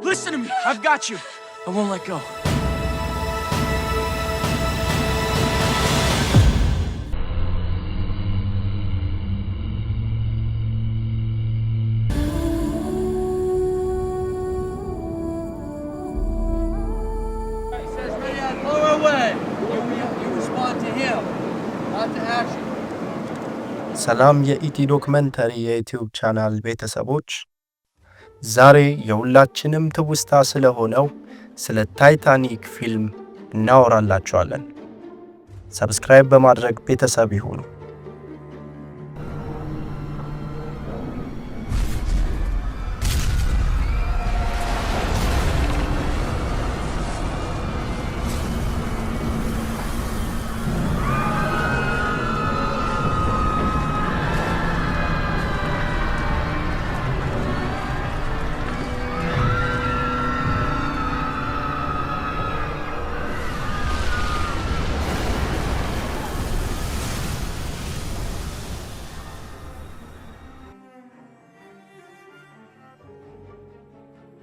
Listen to me. I've got you. I won't let go. He says, "Ready on, lower away." You respond to him, not to action. ሰላም የኢቲ ዶክመንተሪ የዩቲዩብ ቻናል ቤተሰቦች፣ ዛሬ የሁላችንም ትውስታ ስለሆነው ስለ ታይታኒክ ፊልም እናወራላችኋለን። Subscribe በማድረግ ቤተሰብ ይሁኑ።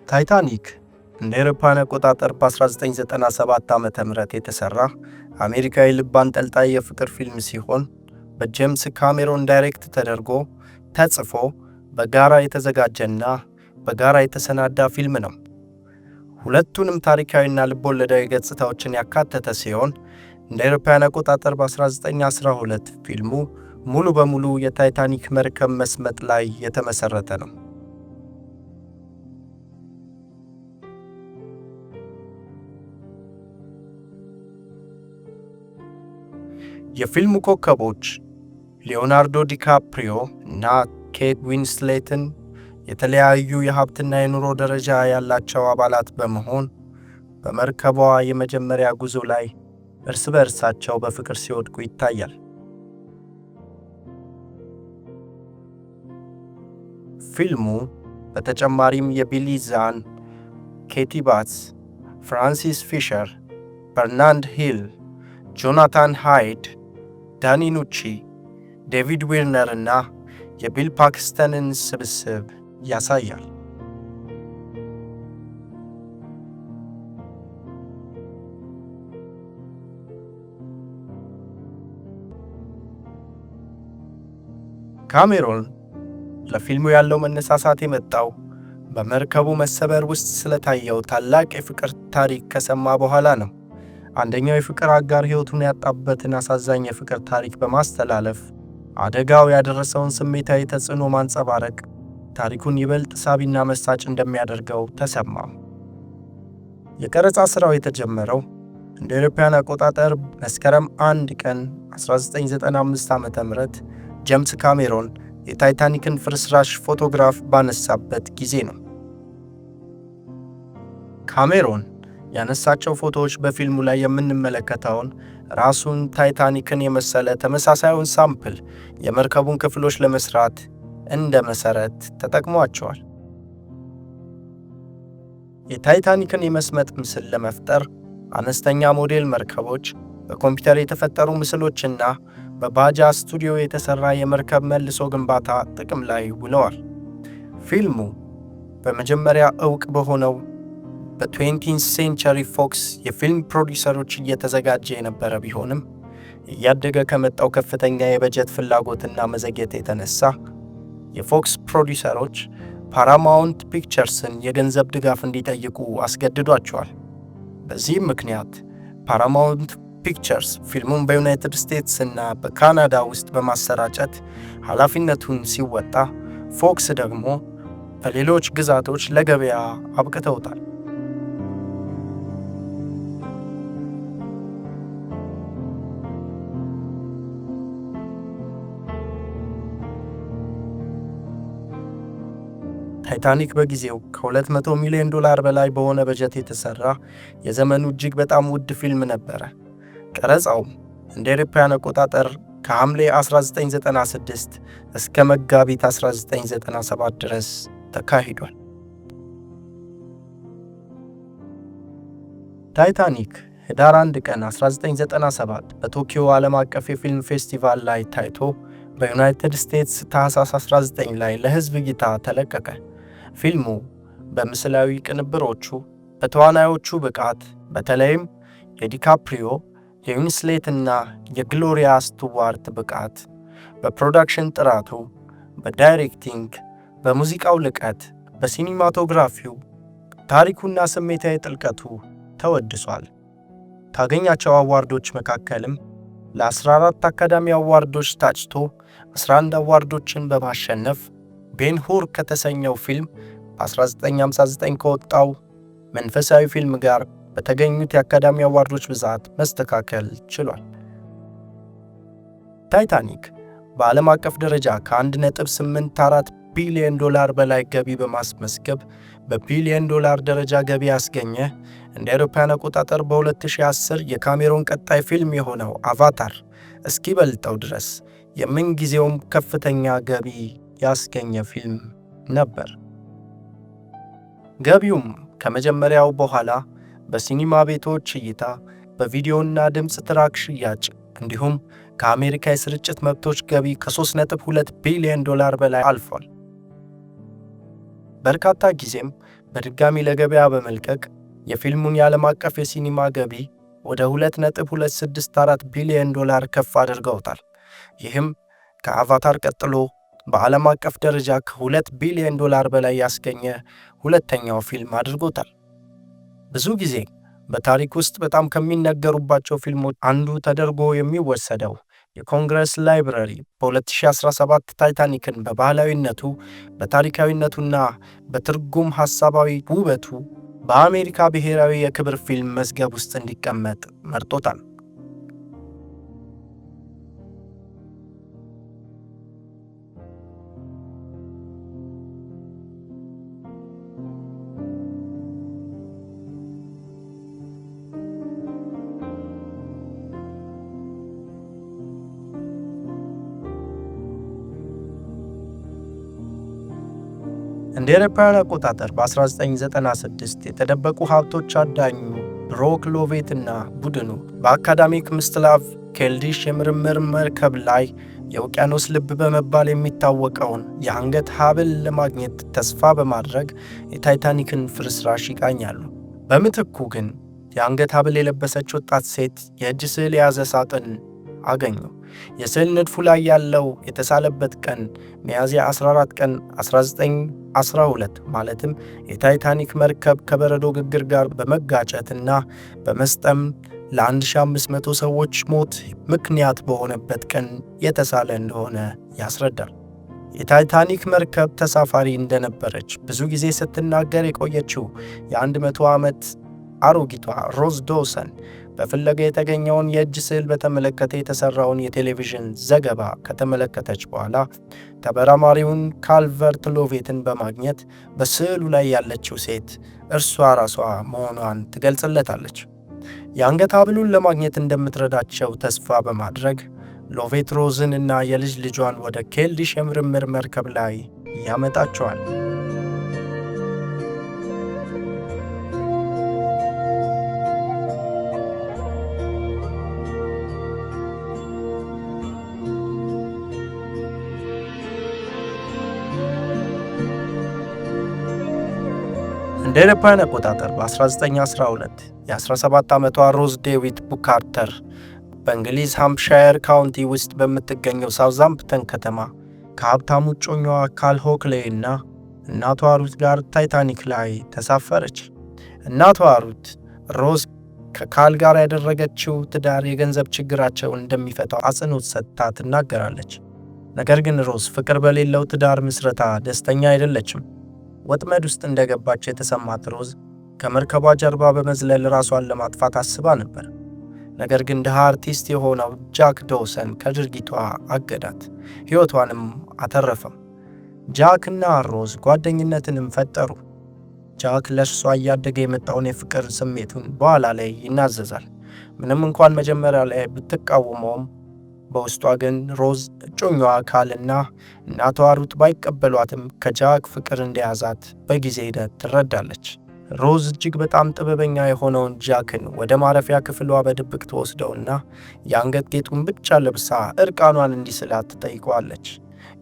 ታይታኒክ እንደ አውሮፓውያን አቆጣጠር በ1997 ዓ.ም የተሠራ አሜሪካዊ ልብ አንጠልጣይ የፍቅር ፊልም ሲሆን፣ በጄምስ ካሜሮን direct ተደርጎ፣ ተጽፎ፣ በጋራ የተዘጋጀና በጋራ የተሰናዳ ፊልም ነው። ሁለቱንም ታሪካዊና ልቦለዳዊ ገጽታዎችን ያካተተ ሲሆን፣ እንደ አውሮፓውያን አቆጣጠር በ1912 ፊልሙ ሙሉ በሙሉ የታይታኒክ መርከብ መስመጥ ላይ የተመሠረተ ነው። የፊልሙ ኮከቦች ሊዮናርዶ ዲካፕሪዮ እና ኬት ዊንስሌትን የተለያዩ የሀብትና የኑሮ ደረጃ ያላቸው አባላት በመሆን በመርከቧ የመጀመሪያ ጉዞ ላይ እርስ በእርሳቸው በፍቅር ሲወድቁ ይታያል። ፊልሙ በተጨማሪም የቢሊ ዛን፣ ኬቲ ባትስ፣ ፍራንሲስ ፊሸር፣ በርናንድ ሂል፣ ጆናታን ሃይድ፣ ዳኒ ኑቺ፣ ዴቪድ ዊርነር እና የቢል ፓክስተንን ስብስብ ያሳያል። ካሜሮን ለፊልሙ ያለው መነሳሳት የመጣው በመርከቡ መሰበር ውስጥ ስለታየው ታላቅ የፍቅር ታሪክ ከሰማ በኋላ ነው። አንደኛው የፍቅር አጋር ሕይወቱን ያጣበትን አሳዛኝ የፍቅር ታሪክ በማስተላለፍ አደጋው ያደረሰውን ስሜታዊ ተጽዕኖ ማንጸባረቅ ታሪኩን ይበልጥ ሳቢና መሳጭ እንደሚያደርገው ተሰማ። የቀረጻ ሥራው የተጀመረው እንደ አውሮፓውያን አቆጣጠር መስከረም 1 ቀን 1995 ዓ.ም ጄምስ ካሜሮን የታይታኒክን ፍርስራሽ ፎቶግራፍ ባነሳበት ጊዜ ነው። ካሜሮን ያነሳቸው ፎቶዎች በፊልሙ ላይ የምንመለከተውን ራሱን ታይታኒክን የመሰለ ተመሳሳዩን sample የመርከቡን ክፍሎች ለመስራት እንደ መሠረት ተጠቅሟቸዋል። የታይታኒክን የመስመጥ ምስል ለመፍጠር አነስተኛ ሞዴል መርከቦች፣ በኮምፒውተር የተፈጠሩ ምስሎችና በባጃ ስቱዲዮ የተሠራ የመርከብ መልሶ ግንባታ ጥቅም ላይ ውለዋል። ፊልሙ በመጀመሪያ ዕውቅ በሆነው በ 20th Century Fox የፊልም ፕሮዲውሰሮች እየተዘጋጀ የነበረ ቢሆንም፣ እያደገ ከመጣው ከፍተኛ የበጀት ፍላጎትና መዘግየት የተነሳ የፎክስ ፕሮዲውሰሮች ፓራማውንት ፒክቸርስን የገንዘብ ድጋፍ እንዲጠይቁ አስገድዷቸዋል። በዚህም ምክንያት ፓራማውንት ፒክቸርስ ፊልሙን በዩናይትድ ስቴትስ እና በካናዳ ውስጥ በማሰራጨት ኃላፊነቱን ሲወጣ፣ ፎክስ ደግሞ በሌሎች ግዛቶች ለገበያ አብቅተውታል። ታይታኒክ በጊዜው ከ200 ሚሊዮን ዶላር በላይ በሆነ በጀት የተሰራ የዘመኑ እጅግ በጣም ውድ ፊልም ነበረ። ቀረጻውም እንደ አውሮፓውያን አቆጣጠር ከሐምሌ 1996 እስከ መጋቢት 1997 ድረስ ተካሂዷል። ታይታኒክ ህዳር 1 ቀን 1997 በቶኪዮ ዓለም አቀፍ የፊልም ፌስቲቫል ላይ ታይቶ በዩናይትድ ስቴትስ ታህሳስ 19 ላይ ለሕዝብ እይታ ተለቀቀ። ፊልሙ በምስላዊ ቅንብሮቹ፣ በተዋናዮቹ ብቃት፣ በተለይም የዲካፕሪዮ፣ የዊንስሌት እና የግሎሪያ ስቱዋርት ብቃት፣ በ production ጥራቱ፣ በ directing፣ በሙዚቃው ልቀት፣ በ cinematography ው፣ ታሪኩና ስሜታዊ ጥልቀቱ ተወድሷል። ካገኛቸው award ኦች መካከልም ለ14 Academy Award ኦች ታጭቶ 11 award ኦችን በማሸነፍ ቤን ሁር ከተሰኘው ፊልም በ1959 ከወጣው መንፈሳዊ ፊልም ጋር በተገኙት የ Academy Award ኦች ብዛት መስተካከል ችሏል። ታይታኒክ በዓለም አቀፍ ደረጃ ከ1.84 ቢሊዮን ዶላር በላይ ገቢ በማስመዝገብ በቢሊዮን ዶላር ደረጃ ገቢ ያስገኘ፣ እንደ አውሮፓውያን አቆጣጠር በ2010 የካሜሮን ቀጣይ ፊልም የሆነው አቫታር እስኪበልጠው ድረስ የምንጊዜውም ከፍተኛ ገቢ ያስገኘ ፊልም ነበር። ገቢውም ከመጀመሪያው በኋላ በሲኒማ ቤቶች እይታ፣ በቪዲዮና ድምፅ track ሽያጭ እንዲሁም ከአሜሪካ የስርጭት መብቶች ገቢ ከ3.2 ቢሊዮን ዶላር በላይ አልፏል። በርካታ ጊዜም በድጋሚ ለገበያ በመልቀቅ የፊልሙን የዓለም አቀፍ የሲኒማ ገቢ ወደ 2.264 ቢሊዮን ዶላር ከፍ አድርገውታል። ይህም ከአቫታር ቀጥሎ በዓለም አቀፍ ደረጃ ከ2 ቢሊዮን ዶላር በላይ ያስገኘ ሁለተኛው ፊልም አድርጎታል። ብዙ ጊዜ በታሪክ ውስጥ በጣም ከሚነገሩባቸው ፊልሞች አንዱ ተደርጎ የሚወሰደው የ Congress Library በ2017 ታይታኒክን በባህላዊነቱ፣ በታሪካዊነቱና በትርጉም ሐሳባዊ ውበቱ በአሜሪካ ብሔራዊ የክብር ፊልም መዝገብ ውስጥ እንዲቀመጥ መርጦታል። እንደ አውሮፓውያን አቆጣጠር በ1996 የተደበቁ ሀብቶች አዳኙ ብሮክ ሎቬት እና ቡድኑ በአካዳሚክ ምስቲስላቭ ኬልዲሽ የምርምር መርከብ ላይ የውቅያኖስ ልብ በመባል የሚታወቀውን የአንገት ሐብል ለማግኘት ተስፋ በማድረግ የታይታኒክን ፍርስራሽ ይቃኛሉ። በምትኩ ግን የአንገት ሐብል የለበሰች ወጣት ሴት የእጅ ስዕል የያዘ ሳጥን አገኙ። የስዕል ንድፉ ላይ ያለው የተሳለበት ቀን ሚያዝያ 14 ቀን 1912፣ ማለትም የታይታኒክ መርከብ ከበረዶ ግግር ጋር በመጋጨትና በመስጠም ለ1500 ሰዎች ሞት ምክንያት በሆነበት ቀን የተሳለ እንደሆነ ያስረዳል። የታይታኒክ መርከብ ተሳፋሪ እንደነበረች ብዙ ጊዜ ስትናገር የቆየችው የ100 ዓመት አሮጊቷ ሮዝ ዶሰን በፍለጋ የተገኘውን የእጅ ስዕል በተመለከተ የተሰራውን የቴሌቪዥን ዘገባ ከተመለከተች በኋላ ተመራማሪውን ካልቨርት ሎቬትን በማግኘት በስዕሉ ላይ ያለችው ሴት እርሷ ራሷ መሆኗን ትገልጽለታለች። የአንገት ሐብሉን ለማግኘት እንደምትረዳቸው ተስፋ በማድረግ ሎቬት ሮዝን እና የልጅ ልጇን ወደ ኬልዲሽ የምርምር መርከብ ላይ ያመጣቸዋል። እንደ አውሮፓውያን አቆጣጠር በ1912 የ17 ዓመቷ ሮዝ ዴዊት ቡካርተር በእንግሊዝ ሃምፕሻየር ካውንቲ ውስጥ በምትገኘው ሳውዛምፕተን ከተማ ከሀብታሙ እጮኛዋ ካል ሆክሌ እና እናቷ ሩት ጋር ታይታኒክ ላይ ተሳፈረች። እናቷ ሩት ሮዝ ከካል ጋር ያደረገችው ትዳር የገንዘብ ችግራቸውን እንደሚፈታው አጽንኦት ሰጥታ ትናገራለች። ነገር ግን ሮዝ ፍቅር በሌለው ትዳር ምስረታ ደስተኛ አይደለችም። ወጥመድ ውስጥ እንደገባች የተሰማት ሮዝ ከመርከቧ ጀርባ በመዝለል ራሷን ለማጥፋት አስባ ነበር። ነገር ግን ድሃ አርቲስት የሆነው ጃክ ዶሰን ከድርጊቷ አገዳት፣ ሕይወቷንም አተረፈም። ጃክ እና ሮዝ ጓደኝነትንም ፈጠሩ። ጃክ ለእርሷ እያደገ የመጣውን የፍቅር ስሜቱን በኋላ ላይ ይናዘዛል። ምንም እንኳን መጀመሪያ ላይ ብትቃወመውም በውስጧ ግን ሮዝ እጮኛዋ ካልና እናቷ ሩት ባይቀበሏትም ከጃክ ፍቅር እንደያዛት በጊዜ ሂደት ትረዳለች። ሮዝ እጅግ በጣም ጥበበኛ የሆነውን ጃክን ወደ ማረፊያ ክፍሏ በድብቅ ትወስደውና የአንገት ጌጡን ብቻ ለብሳ እርቃኗን እንዲስላት ትጠይቀዋለች።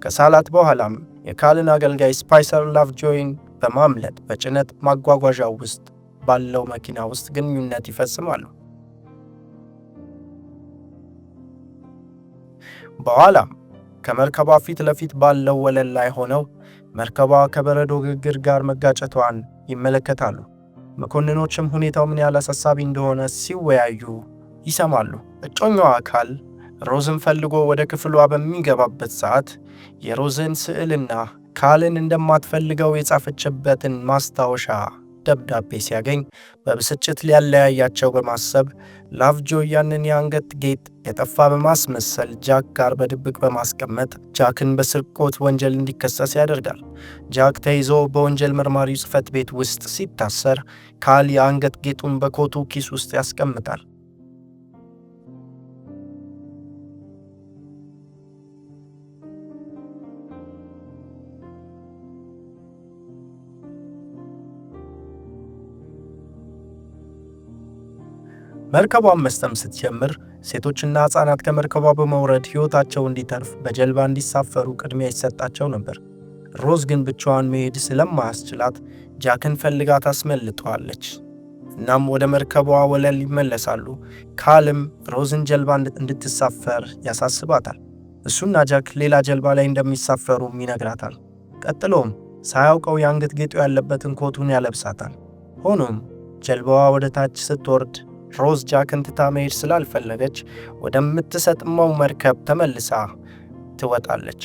ከሳላት በኋላም የካልን አገልጋይ ስፓይሰር ላቭጆይን በማምለጥ በጭነት ማጓጓዣው ውስጥ ባለው መኪና ውስጥ ግንኙነት ይፈጽማሉ። በኋላም ከመርከቧ ፊት ለፊት ባለው ወለል ላይ ሆነው መርከቧ ከበረዶ ግግር ጋር መጋጨቷን ይመለከታሉ። መኮንኖችም ሁኔታው ምን ያህል አሳሳቢ እንደሆነ ሲወያዩ ይሰማሉ። እጮኛዋ ካል ሮዝን ፈልጎ ወደ ክፍሏ በሚገባበት ሰዓት የሮዝን ስዕልና ካልን እንደማትፈልገው የጻፈችበትን ማስታወሻ ደብዳቤ ሲያገኝ በብስጭት ሊያለያያቸው በማሰብ ላቭጆይ ያንን የአንገት ጌጥ የጠፋ በማስመሰል ጃክ ጋር በድብቅ በማስቀመጥ ጃክን በስርቆት ወንጀል እንዲከሰስ ያደርጋል። ጃክ ተይዞ በወንጀል መርማሪው ጽሕፈት ቤት ውስጥ ሲታሰር ካል የአንገት ጌጡን በኮቱ ኪስ ውስጥ ያስቀምጣል። መርከቧን መስጠም ስትጀምር ሴቶችና ሕፃናት ከመርከቧ በመውረድ ሕይወታቸው እንዲተርፍ በጀልባ እንዲሳፈሩ ቅድሚያ ይሰጣቸው ነበር። ሮዝ ግን ብቻዋን መሄድ ስለማያስችላት ጃክን ፈልጋ ታስመልጠዋለች። እናም ወደ መርከቧ ወለል ይመለሳሉ። ካልም ሮዝን ጀልባ እንድትሳፈር ያሳስባታል። እሱና ጃክ ሌላ ጀልባ ላይ እንደሚሳፈሩም ይነግራታል። ቀጥሎም ሳያውቀው የአንገት ጌጡ ያለበትን ኮቱን ያለብሳታል። ሆኖም ጀልባዋ ወደ ታች ስትወርድ ሮዝ ጃክን ትታ መሄድ ስላልፈለገች ወደምትሰጥመው መርከብ ተመልሳ ትወጣለች።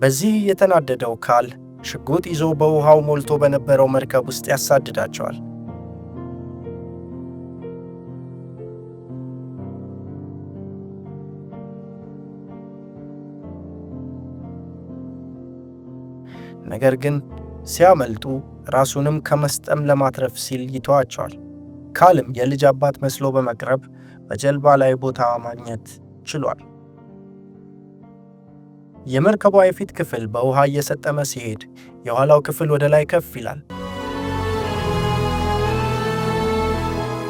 በዚህ የተናደደው ካል ሽጉጥ ይዞ በውሃው ሞልቶ በነበረው መርከብ ውስጥ ያሳድዳቸዋል። ነገር ግን ሲያመልጡ ራሱንም ከመስጠም ለማትረፍ ሲል ይተዋቸዋል። ካልም የልጅ አባት መስሎ በመቅረብ በጀልባ ላይ ቦታ ማግኘት ችሏል። የመርከቧ የፊት ክፍል በውሃ እየሰጠመ ሲሄድ የኋላው ክፍል ወደ ላይ ከፍ ይላል።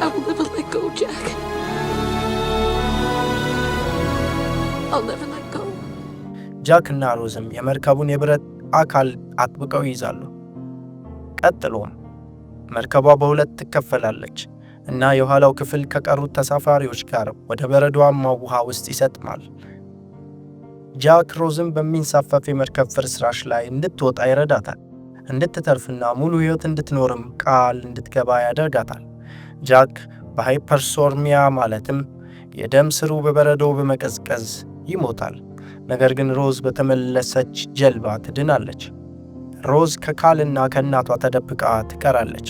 I will never let go, Jack. I'll never let go. ጃክ እና ሮዝም የመርከቡን የብረት አካል አጥብቀው ይይዛሉ። ቀጥሎም መርከቧ በሁለት ትከፈላለች እና የኋላው ክፍል ከቀሩት ተሳፋሪዎች ጋር ወደ በረዷማው ውሃ ውስጥ ይሰጥማል። ጃክ ሮዝን በሚንሳፈፍ የመርከብ ፍርስራሽ ላይ እንድትወጣ ይረዳታል። እንድትተርፍና ሙሉ ሕይወት እንድትኖርም ቃል እንድትገባ ያደርጋታል። ጃክ በ hypothermia ማለትም የደም ስሩ በበረዶ በመቀዝቀዝ ይሞታል። ነገር ግን ሮዝ በተመለሰች ጀልባ ትድናለች። ሮዝ ከካልና ከእናቷ ተደብቃ ትቀራለች።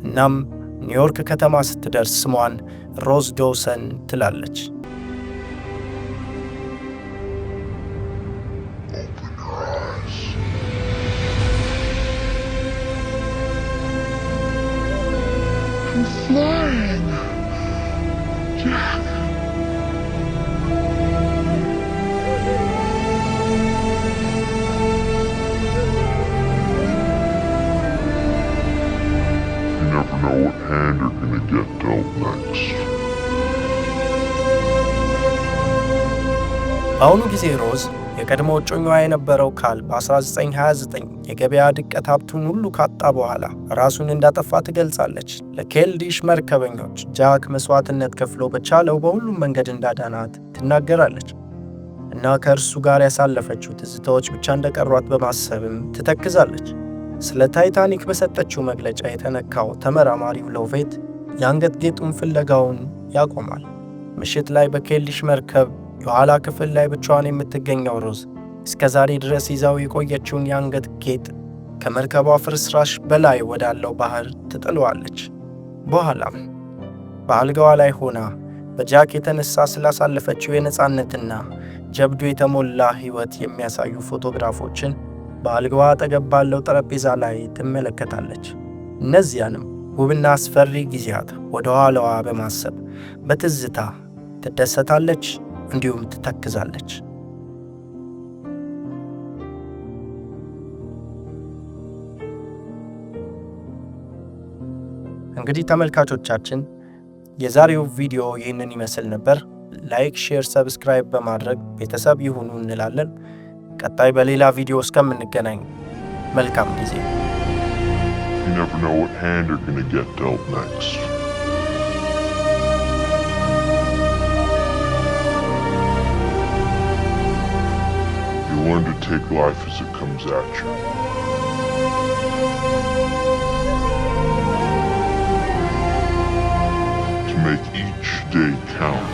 እናም ኒውዮርክ ከተማ ስትደርስ ስሟን ሮዝ ዶውሰን ትላለች። Open your eyes. I'm flying. Jack. You never know what hand you're gonna get dealt next. በአሁኑ ጊዜ ሮዝ የቀድሞ እጮኛዋ የነበረው ካል በ1929 የገበያ ድቀት ሀብቱን ሁሉ ካጣ በኋላ ራሱን እንዳጠፋ ትገልጻለች። ለኬልዲሽ መርከበኞች ጃክ መስዋዕትነት ከፍሎ በቻለው በሁሉም መንገድ እንዳዳናት ትናገራለች እና ከእርሱ ጋር ያሳለፈችው ትዝታዎች ብቻ እንደቀሯት በማሰብም ትተክዛለች። ስለ ታይታኒክ በሰጠችው መግለጫ የተነካው ተመራማሪው ሎቬት የአንገት ጌጡን ፍለጋውን ያቆማል። ምሽት ላይ በኬልዲሽ መርከብ የኋላ ክፍል ላይ ብቻዋን የምትገኘው ሮዝ እስከ ዛሬ ድረስ ይዛው የቆየችውን የአንገት ጌጥ ከመርከቧ ፍርስራሽ በላይ ወዳለው ባህር ትጥለዋለች። በኋላም በአልጋዋ ላይ ሆና በጃክ የተነሳ ስላሳለፈችው የነፃነትና ጀብዱ የተሞላ ሕይወት የሚያሳዩ ፎቶግራፎችን በአልጋዋ አጠገብ ባለው ጠረጴዛ ላይ ትመለከታለች። እነዚያንም ውብና አስፈሪ ጊዜያት ወደ ኋላዋ በማሰብ በትዝታ ትደሰታለች። እንዲሁም ትተክዛለች። እንግዲህ ተመልካቾቻችን፣ የዛሬው ቪዲዮ ይህንን ይመስል ነበር። Like፣ share፣ subscribe በማድረግ ቤተሰብ ይሁኑ እንላለን። ቀጣይ በሌላ ቪዲዮ እስከምንገናኝ መልካም ጊዜ። You never know what hand you're gonna get dealt next. You learn to take life as it comes at you. To make each day count.